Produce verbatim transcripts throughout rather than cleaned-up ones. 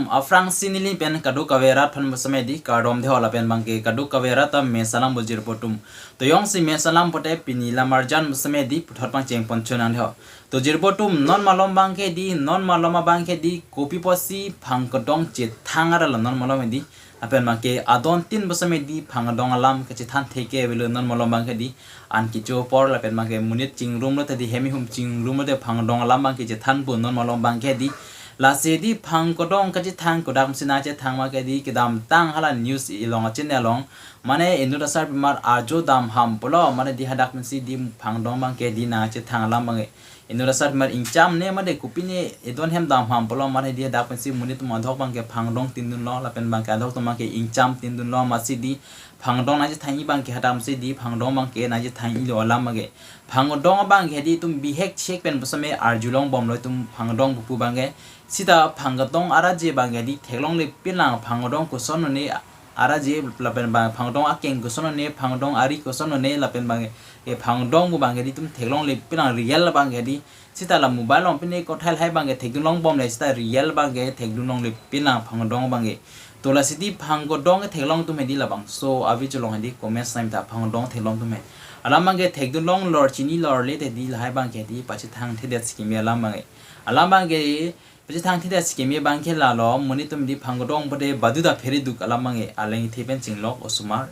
Aphrangsi neli pen kadokave rat aphan pusitame di kardom dei ho, lapen abangke kadokave rat ta mesen alam bojir potum. To jongsi mesen alam pote pini lamarjan pusitame di puthot pangchengpon chonang dei ho. To jirpo atum, non malom abangke di, non malom abangke di kopi pusi phang kedong chethang aralo non malom di. Lapen abangke adon tin pusitame di phang kedong alam kachethan theke avelo non malom abangke di. An kecho apor lapen abangke monit chingrum lote di, hemihum chingrum lote phang kedong alam abangke chethanpo non malom abangke di. Lasi di phang kedong kachethang kodak mesi nangchethang abangke di, kedamtang hala news along, channel along, mane inut asarpimar ajo dam ham pulo, mane di hadak mesi di phang kedong abangke di nangchethang alam abangke. Inut asarpimar ingcham ne mane kopine edon hem dam ham pulo, mane di hadak pensi monit atum adhok abangke phang kedong tin dunlo, lapen abangke adhok atum abangke ingcham tin dunlo, amatsi di phang kedong nangchethang abangke hadak mesi di phang kedong abangke nangchethang ilo alam abangke. Phang kedong abangke di itum bihek chek pen pusitame arjulong bomlo itum phang kedong pupu abangke. Sita phang kedong araje abangke di theklongle pinlang, phang kedong koson one araje lapen abang phang kedong akeng koson one, phang kedong ari koson one lapen abang, e, phang kedong pu abangke di itum theklongle pinlang, real abangke di. Sita la mobile along pine kothai lahai abangke thekdunlong bomle, sita real abangke thekdunlongle pinlang phang kedong abangke. To lasi di phang kedong theklong atum hedi labangso a-video along hedi comment nangji ta, phang kedong theklong atum he. Alam abangke thekdunlong lor chini lor le te di lahai abangke di pachethang thedet si keme alam abangke. Alam abangke pachethang thedet si keme abangke lalo, monit atum di phang kedong pote badu ta phere duk alam abangke, aleng ithe pen chinglok, osomar,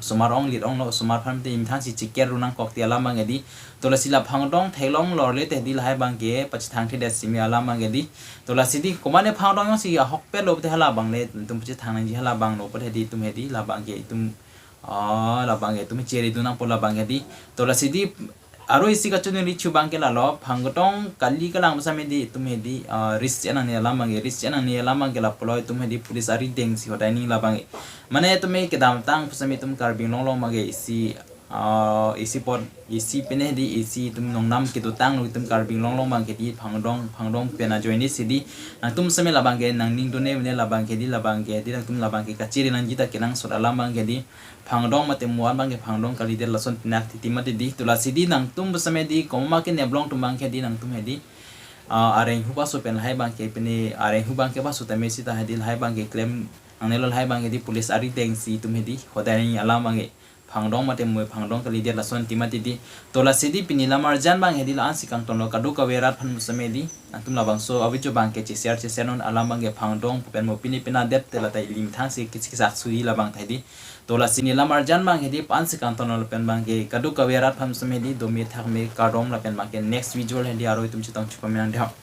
osomar onglit onglo, osomar aphan te imthang si chiker runang kok ti alam abangke di. To lasi la phang kedong theklong lor le te di lahai abangke pachethang thedet si keme alam abangke di. To lasi di komane phang kedong jongsi ahokpet lo pote hala abang le itum pachethang nangji, hala abang lo pote di itum hedi labangke itum, ah, labangke itum chere dun nangpo labangke di. To lasi di aro isi kachiningri chu abangke lalo, phang kedong kali kalang pusitame di itum hedi, ah, risk chenangne alam abangke, risk chenangne alam abangke lapulo, itum hedi police arideng si hodai nangji labangke. Mane itum kedamtang pusitame itum Karbi Anglong along abangke isi, ah, isi apot, isi pine di isi itum nongnam kedotanglo itum Karbi Anglong along abangke di phang kedong, phang kedong pen ajoine si di. Nangtum seme labangke nangning done mene labangke di, labangke di nangtum labangke kachere nangji ta kenangsot alam abangke di. Phang kedong mate mo-an abangke phang kedong kalidet lason pinak titi mati di. To lasi di nangtum pusitame di komat ma ke neblong atum abangke di nangtum hedi, ah, areng hu paso pen lahai abangke pine areng hu abangke paso tame sita hedi lahai abangke klem nangnelo, lahai abangke di police arideng si itum hedi hodai nangji alam abangke. Phang kedong mate mo, phang kedong kalidet lason ti mati di. To lasi di pini lamarjan abang hedi la-an si kangtonlo, kadokave rat aphan pusitame di. Nangtum labangso a-video abangke che-share che-share non alam abangke phang kedong pu pen mo pine pina det te la ta ilim thang si kis kisak sui labang ta hedi. To lasi pini lamarjan abang hedi la-an si kangtonlo lapen abangke kadokave rat aphan pusitame di dome thakme kardom lapen abangke next video hedi aro itum chetong chupame nang dei ho.